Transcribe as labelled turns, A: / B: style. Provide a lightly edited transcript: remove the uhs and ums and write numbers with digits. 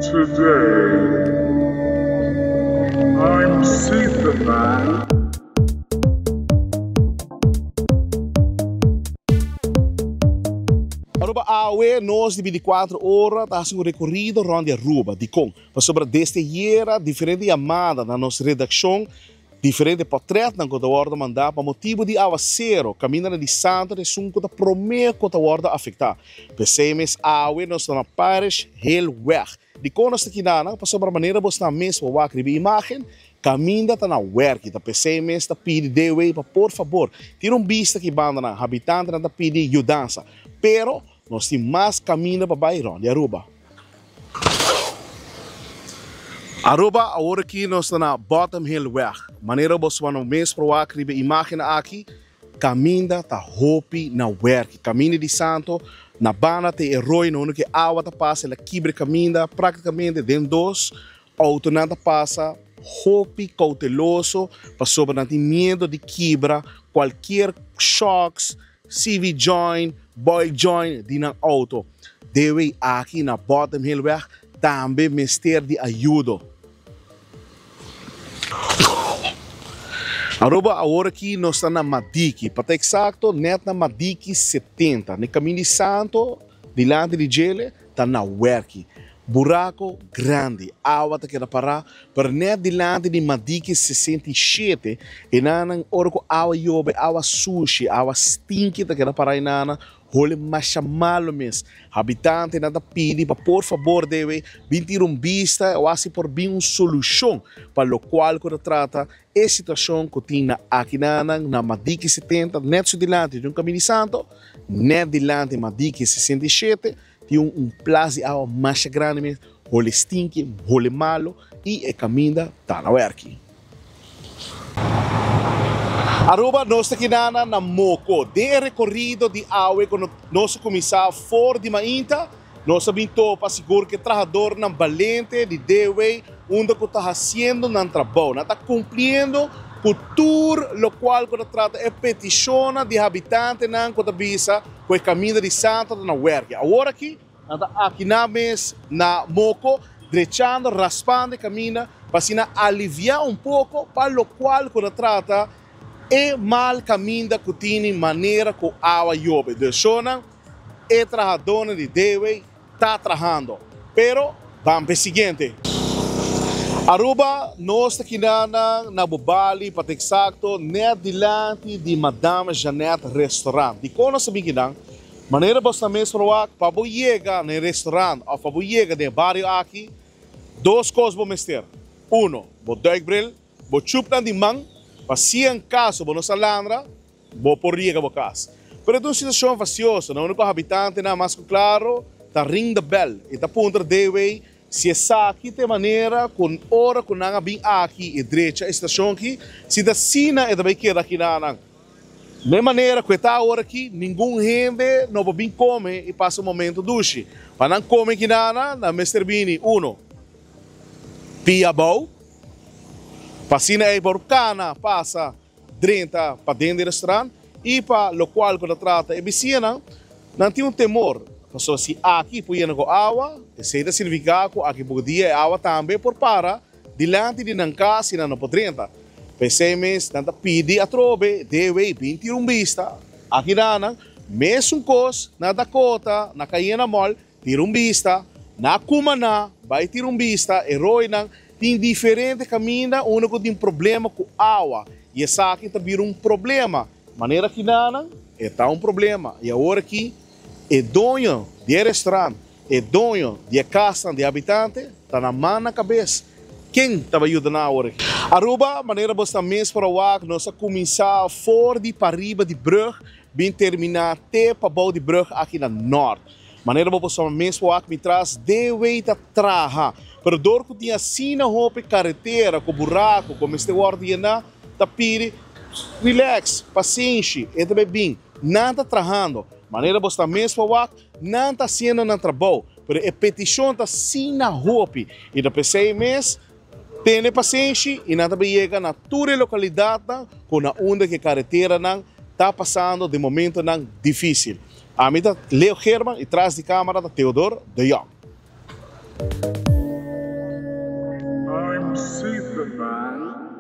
A: Today, I'm Superman.
B: Aruba awe nos di 24 ora ta hasi un rekorido rond di Aruba. Dikon? Pasobra desde ayera diferente yamada na nos redakshon, diferente pòtrètnan ku ta wòrdu mandá pa motibu di awasero, kamindanan di Santo ta esun ku ta promé ku ta wòrdu afektá. P'esei mes awe nos ta na Parish Hillweg. Dikon nos ta kinanan? Pasobra manera bo sta mes por wak riba e imágen, kaminda ta na wèrki. Ta p'esei mes ta pidi DW pa por fabor tira un bista ki bandanan. Habitantenan ta pidi yudansa. Pero nos tin mas kaminda pa bai rònt di Aruba. Aruba, awor aki nos ta na Bottom Hill Weg. Manera bo swa mes por wak riba e imágen aki, Kaminda ta hopi na werki. Kaminda di Santo na banda te e rooi na unda ku e awa ta pasa el a kibra e kaminda praktikamente den dos. Outonan ta pasa hopi kouteloso pasobra nan tin miedo di kibra kualkier shocks, CV joint, boil joint di nan outo. Dewey aki na Bottom Hillweg tambe mester di ayudo. Aruba awor aki nos ta na Madiki, pa ta eksakto nèt na Madiki 70, na e Kaminda di Santo dilanti di djele ta na wèrki. Burako grandi, awa ta keda pará, pero nèt dilanti di Madiki 67 e nannan ora ku awa yobe, awa sushi, awa stinki ta keda pará e nannan. Hole masha malo mes. Habitantenan ta pidi pa por fabor debe bin tira un bista o asi por bin un solucion pa locual cu ta trata e situacion cu tin na akinanan na Madiki 70 net su dilanti di un Camini Santo, net dilanti Madiki 67 tin un plas di awa masha grandi mes, hole stinki, hole malo y e caminda ta na werki. Aruba, nos ta kinana na Moko. Den e rekorido di awe ku nos a kuminsá for di mainta, nos a bin topa sigur ku e trahadornan balente di DW unda ku ta hasiendo nan trabou. Nan ta kumpliendo ku tur lokual ku ta trata e petishonnan di habitantenan ku ta bisa ku e kaminda di Santa ta na wèrki. Awor aki Nan ta akiná mes na Moko, drechando, raspando e kaminda pa asina aliviá un poko pa lokual ku ta trata e mal kaminda ku tini manera ku awa yobe. Dus shownan, e trahadónan di DW ta trahando. Pero ban pa e siguiente. Aruba, nos ta kiná nan na Bobali, pa ta eksakto, nèt dilanti di Madame Jeannette Restaurant. Dikon nos ta bin kinan? Manera bo sta mes por wak, pa bo yega na e restaurant of pa bo yega den e bario aki, dos kos bo mester. Uno, bo duikbril, bo chupnan di man, pa si en kaso bo no sa landra, bo por yega bo kas. Pero e ta un situashon fasioso, na unda ku habitantenan mas ku klaro ta ring the bell i ta puntra DW si esaki ta e manera ku ora ku nan a bin aki i drecha e situashon aki, si ta asina e ta bai keda aki na nan. Na e manera ku e ta awor aki, ningun hende no por bin kome i pasa un momento dushi. Pa nan kome kinana, nan mester bini, uno, pia abou, pa asina ei por kana pasa drenta paden di restaurant, i pa lokual ku ta trata e bisiñanan, nan tin un temor, pasobra si aki por yena ku awa, esei ta signifiká ku aki poko dia e awa tambe por para Dilanti di nan kas i nan no por drenta. P'esei mes nan ta pidi atrobe DW bin tira un bista. Aki na nan, mesun kos na Dakota, na Cayena Mall, tira un bista, na Cumaná, bai tira un bista, e rooinan tin diferente kaminda unda ku tin problema ku awa i esaki ta bira un problema. Manera aki na nan, e ta un problema i awor aki e doño di e restaurant E doño di e kasnan di habitante ta na man na kabes. Ken ta bai yuda nan awor aki? Aruba, manera bo sta mes por a wak, nos a kuminsá for di pariba di brug bin terminá te pabou di brug aki na nort. Manera bo por sta mes por wak mi tras, DW ta traha. Pero dor ku tin asina hopi karetera ku buraku ku mester wòrdu yená, ta pidi relax, pasenshi, e ta bai bin. Nan ta trahando. Manera bo sta mes por wak, Nan ta haciendo nan trabou, pero e peticion ta asina hopi y ta p'esey mes tene pasenshi y nan ta bay yega na tur e localidadnan cu na unda cu e careteranan ta pasando den momentonan dificil. Ami ta Leo Geerman y tras di camara ta Theodor de Jong.
A: Superman.